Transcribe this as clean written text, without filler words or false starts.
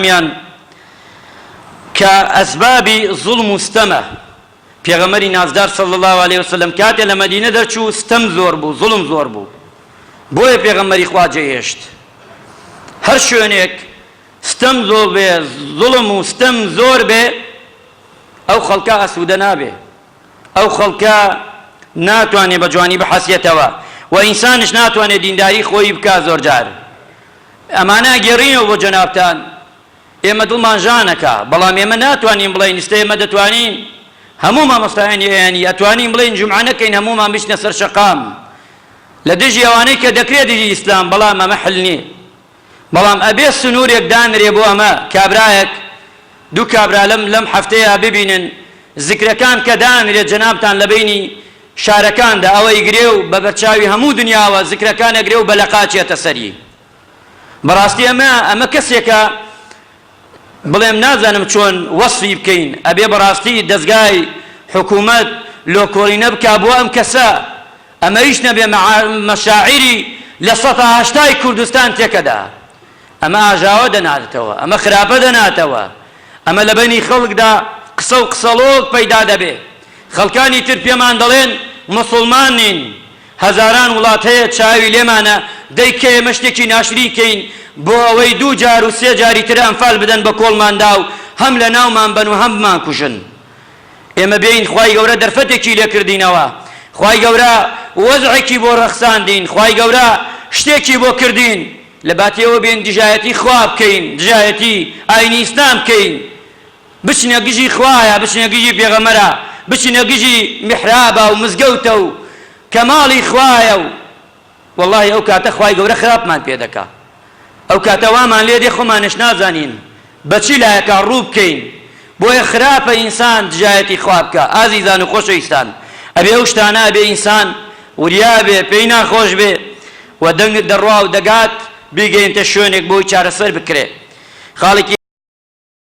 یەکەمیان کە ئەسبابی زوڵم و ستەمە، پێغەمبەری نازدار صلی اللە علیە وسلم کاتێ لە مەدینە دەرچوو ستەم زۆر بوو زوڵم زۆر بوو بۆیە پێغەمبەری خوا جێهێشت هەر شوێنێک ستەم زۆر بێ زوڵم و ستەم زۆر بێ ئەو خەڵکە ئاسوودە نابێ ئەو خەڵکە ناتوانێ بە جوانی بحەسێتەوە و ئینسانش ناتوانێ دینداری خۆی بکا زۆرجار ئەمانە ئەگێڕینەوە بۆ جەنابتان ئێمە دڵمان ژانەکا بەڵام ئێمە ناتوانین بڵێین ئیستا ئێمە دەتوانین هەموو مامۆستایانی ئەیانی ئەتوانین بڵێین جومعە نەکەین هەموومان بچنە سەر شەقام لە دژی ئەوانەی کە دەکرێت دژی ئیسلام بەڵام ئەمە حل نییە بەڵام ئەبێ سنوورێک دانرێ بۆ ئەمە کابرایەک دوو کابرا لەم لەم هەفتەیە ببینن زکرەکان کە دانرێت جەنابتان لە بینی شارەکاندا ئەوە ئیگرێ و بە بەرچاوی هەموو دنیاوە زکرەکان ئەگرێ و بە لەقاچێتە سەری بەڕاستی ئەمە ئەمە کەسێکە بڵێم نازانم چۆن وەسفی بکەین ئەبێ بەڕاستی دەزگای حکوومەت لۆکۆڵینە بکا بۆ ئەم کەسە ئەمەیش نەبێ مەشاعیری لە سەتا هەشتای کوردستان تێکەدا ئەمە ئاژاوە دەناتەوە ئەمە خراپە دەناتەوە ئەمە لە بەینی خەڵکدا قسە و قسەڵۆک پەیدا دەبێ خەڵکانی تر پێمان دەڵێن موسڵمان نین هەزاران وڵات هەیە چاوی لێمانە دەی کە ئێمە شتێکی ناشرین کەین بۆ ئەوەی دوو جار و سێ جاری تر ئەنفال بدەن بە کۆڵماندا و هەم لە ناومان بەن و هەم بمانکوژن ئێمە بێین خوای گەورە دەرفەتێکی لێ کردینەوە خوای گەورە وەزعێکی بۆ ڕەخساندین خوای گەورە شتێکی بۆ کردین لە باتی ئەوە بێین دژایەتی خوا بکەین دژایەتی ئاینی ئیسلام بکەین بچنە گژی خوایە بچنە گژی پێغەمبەرە بچنە گژی میحرابە و مزگەوتە و کە ماڵی خوایە و وەڵاهی ئەو کاتە خوای گەورە خراپمان پێ دەکا ئەو کاتە وامان لێ دێ خۆمانش نازانین بەچی لایەکا ڕوو بکەین بۆیە خراپە ئینسان دژایەتی خوا بکا ئازیزان و خۆشەویستان ئەبێ ئەو شتانە ئەبێ ئینسان وریا بێ پێی ناخۆش بێ و دەنگت دەڕوا و دەگات بیگەینتە شوێنێک بۆی چارەسەر بکرێ خاڵێکی.